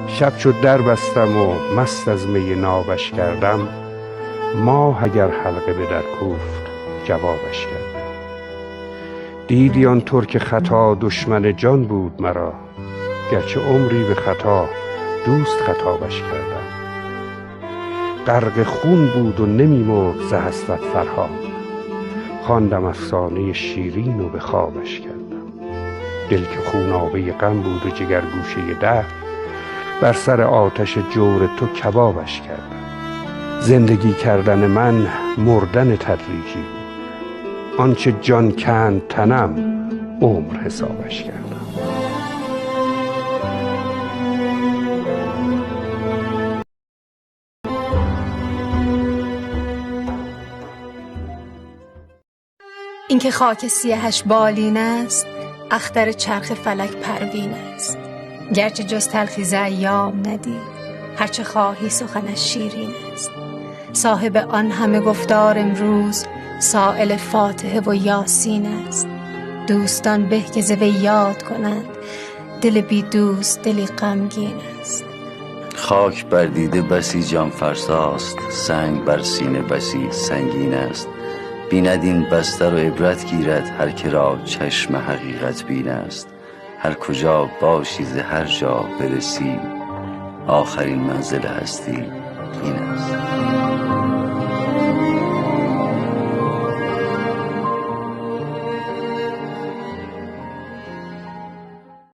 شب چو در بستم و مست از می نابش کردم، ماه اگر حلقه به در کوفت جوابش کردم. دیدی آن ترک خطا دشمن جان بود مرا، گرچه عمری به خطا دوست خطابش کردم. غرق خون بود و نمی مرد ز حسرت فرهاد، خواندم افسانه شیرین و به خوابش کردم. دل که خونابه غم بود و جگر گوشه درد، بر سر آتش جور تو کبابش کردم. زندگی کردن من مردن تدریجی بود، آنچه جان کند تنم عمر حسابش کردم. اینکه خاک سیهش بالین است، اختر چرخ فلک پروین است. گرچه جز تلخی ز ایام ندید، هرچه خواهی سخنش شیرین است. صاحب آن همه گفتار امروز، سائل فاتحه و یاسین است. دوستان به که ز وی یاد کنند، دل بی دوست دلی غمگین است. خاک بر دیده بسی جان فرساست، سنگ بر سینه بسی سنگین است. بیند این بستر و عبرت گیرد، هر که را چشم حقیقت بین است. هر کجا باشی ز هر جا برسی، آخرین منزل هستی این است.